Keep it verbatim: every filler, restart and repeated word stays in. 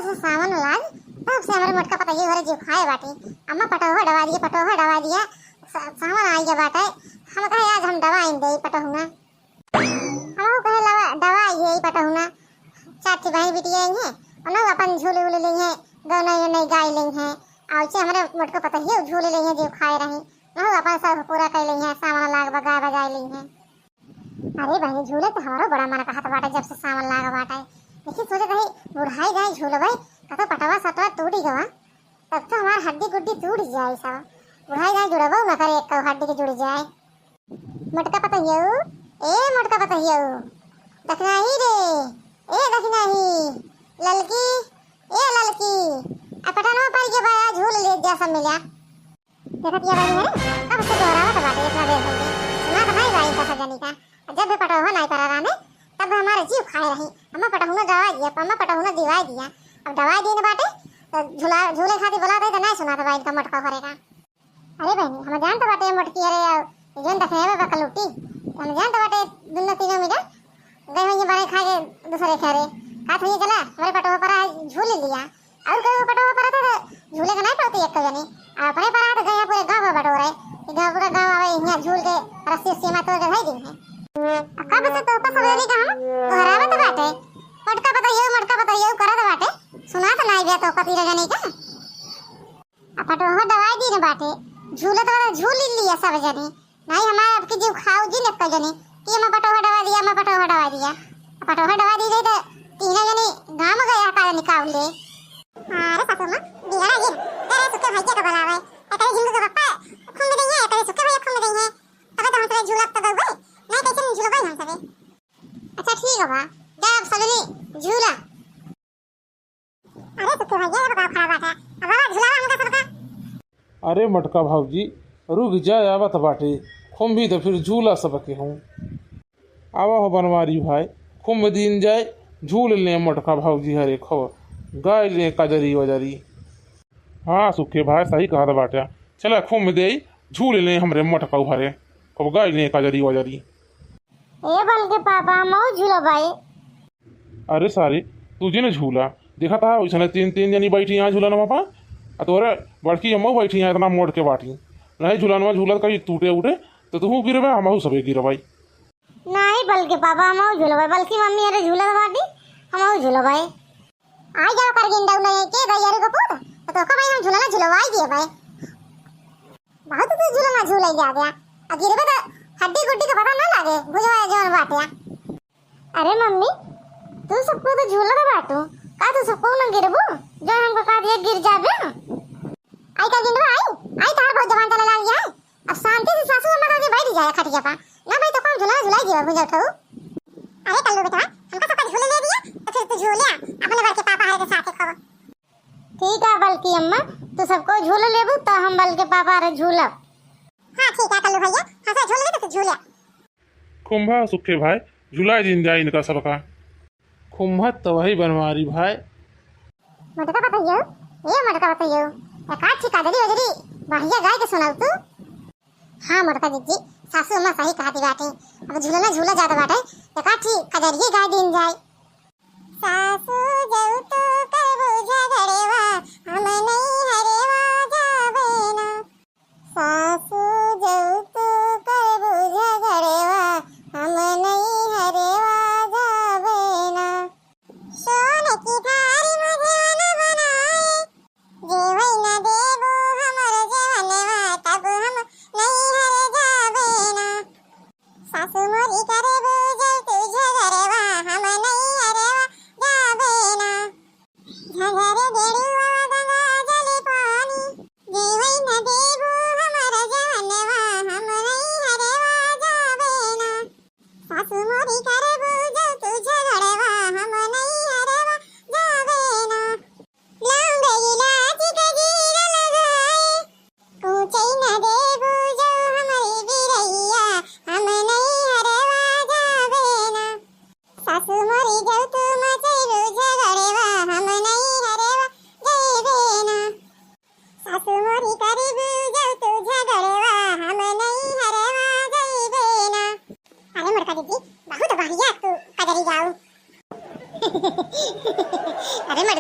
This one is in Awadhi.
सावन लाग, तब से हमरे मोटका पतोहिया घरे जीव खाए बाटे। अम्मा पटोहा डवा दिया, पटोहा डवा दिया, सा-, सावन आइ गया बाटे। हम कहे आज हम डवाइन देई पटोहुआ। हमहू कहे लवा, डवाई है पटोहुआ। चार ठे बहिन बिटिया आई हैं, उन्हों अपन झूले उले लेइहैं, गौना उना गाई लेइहैं। और से हमरे मोटका पतोहिया झूले लेइहैं, जीव खाए रही। उन्हों अपन सब पूरा कर लेइहैं, सावन लाग बगा बजाए लेइहैं। अरे बहिनी, झूले तो हमरो बड़ा मन कहत बाटे, जब से सावन लाग बाटे। लेकिन सोचत रही, बुढ़ाई जाए झूलबै, कतो पटवा सटवा टूटी गवा, तब तो हमार हड्डी गुड्डी टूट जाए सब। बुढ़ाई जाए जुड़बो न करे, एक हड्डी के जुड़ जाए। मोटका पतोहियो, ए मोटका पतोहियो, दखिनाही रे, ए दखिनाही, ललकी, ए ललकी, आ पटनवा पर के बा, झूल ले जा सब मिला। देखत या बानी है, कब से दोहरावत बाटे इतना देर हो गई। सुनात नाई बा इनका सब जनी का। जब भी पटोहो नाई परा राने, तब हमारे जीव खाए रही। अम्मा पटहुना दवा दिया, अम्मा पटहुना दिवाई दिया। अब दवाई दिन बाटे, तो झूला, झूले खातिर बोला दे तो नाई सुनात बा इनका मोटका घरे का। अरे बहनी, हम जानत बाटे मोटकी, अरे, जौन दखिनाही बा कलूटी, हम जानत बाटे दुनो तीनों मिला गए होइए बने खा के दूसरे खेरे। का थोड़ी चला, हमरे पटोह पर आज झूल लिया। और कोई पटोह पर तो झूले के नहीं पड़ती एक जनी। अपने पर तो गए पूरे गांव में बटोरे। कि गांव, पूरा गांव आवे यहाँ झूल के रस्सी उस्सी में तोड़ के धई दी है। आ कब से तो ऊपर सब जनी का हम गोहरावत बाटे। मोटका पतोहियो, मोटका पतोहियो करत बाटे। सुनात नाई बे तो कती जनी का। आ पटोहा दवाई दिन बाटे, झूलत वाला झूल लिया सब जनी। नाई हमार अब की जीव खाऊ जी लक्का जनी कि हम पटोहा दवा दिया, हम पटोहा दवा दिया। आ पटोहा दवा दी गई तो तीनों जनी गांव गया का निकाल ले। अरे सासू माँ, बिगड़ा ये, तेरे सुखे भैया का बुलावे, एकरे झिंगू के पप्पा खूब दे हैं, एकरे सुखे भैया खूब दे हैं। तबे तो हम सबे झूलब तो गए, नहीं कैसे नहीं झूलबे हम सबे। अच्छा ठीक है बा, जा अब सब जनी झूला। अरे सुखे भैया, ये बताओ खड़ा बाटे। अब बाबा झुलावा हमका सबका। अरे मोटका भौजी, रुक जा, आवत बाटे। खुम्भी तो फिर झूला सबके हूँ। आवा हो बनवारी भाई, खुम्भ दीन जाए, झूल ले मोटका भौजी हरे खो, गाय ले कजरी वजरी। हाँ सुखे भाई, सही कहत बाटे। चला खुम्भ दे, झूल ले हमरे मोटका हरे, खूब गाय ले कजरी वजरी। ए बलके पापा, मऊ झूला भाई। अरे सारे, तू जे न झूला, देखा था, वैसने तीन, तीन जनी बैठी यहाँ झूलनवा पा, आ तोरे बड़की अम्मऊ बैठी यहाँ इतना मोड़ के बाटी। नहीं झूलनवा झूलत कहीं टूटे उठे, तो तू गिरबे, हमहू सबे गिरबाई। नहीं बलके पापा, हमहू झूलबाई, बलकी मम्मी अरे झूलत बाटी, हमहू झूलबाई। आई जाओ कर गिंडऊ नहीं के भाई अरे गपुत, तो तोका भाई हम झूलना झूलवाई दिए भाई। बहुत तू झूलना झूलाई जा गया, आ गिरबे तो हड्डी गुड्डी के पता ना लागे, बुझवा जौन बाटे। अरे मम्मी, तू सबको तो झूलत बाटू, का तू सबको न गिरबू? जो हमको कह दिया गिर जाबे। आई का गिंडवा आई, आई तार बहुत जबान चला लाग जाए। अब शांति से सासू अम्मा के बैठ जाए खटिया पा। ना भाई तो कौन झूला झुलाई दिया भुंजा उठाऊ। अरे कल्लू बेटा, हमका सबका झूले ले दिया, तो फिर तू झूलिया अपने बड़के पापा हरे के साथे खो। ठीक है बलकी अम्मा, तू सबको झूल लेबू तो हम बलके पापा रे झूलब। हाँ ठीक है कल्लू भैया, हंसा झूल ले तो तू झूलिया। खुम्भा सुखे भाई, झुलाई दिन जाए इनका सबका। खुम्भत तो वही बनवारी भाई। मोटका पतोहियो, ए मोटका पतोहियो, एकाध ठे कजरी वजरी बढ़िया गाय के सुनाऊ तू। हाँ मोटका जिज्जी, सासू अम्मा सही कहती बाटे। अब झूलना झूला जात बाटे, एकाध ठे कजरिये गाय दिन जाए। सासू जऊ तू करबू झगड़वा, हम नहीं हरवा जाबे ना। सासू जऊ तू करबू झगड़वा, हम नहीं हरवा जाबे ना। सोन की थारी में जेवन बनाए, जेवई न देबू हमर जेवनवा, तब हम नहीं हर जाबे ना। सासू मोरी करबू जऊ तू झगड़वा, हम नहीं हरवा जाबे ना। झगड़ गेड़ुआ गंगा जल पानी, देवई न देबू हमर जवनवा, हम नहीं हरवा जाबे ना। सासू मोरी करबू जब तू झगड़वा, हम नहीं हरवा जाबे ना। लौंग इलायची के जीरा लगाई, कूचई न देबू जौ हमरी बिरहिया, हम नहीं हरवा जाबे ना। सासू मोरी जौ तू मचैबू झगड़वा, हम नहीं हरवा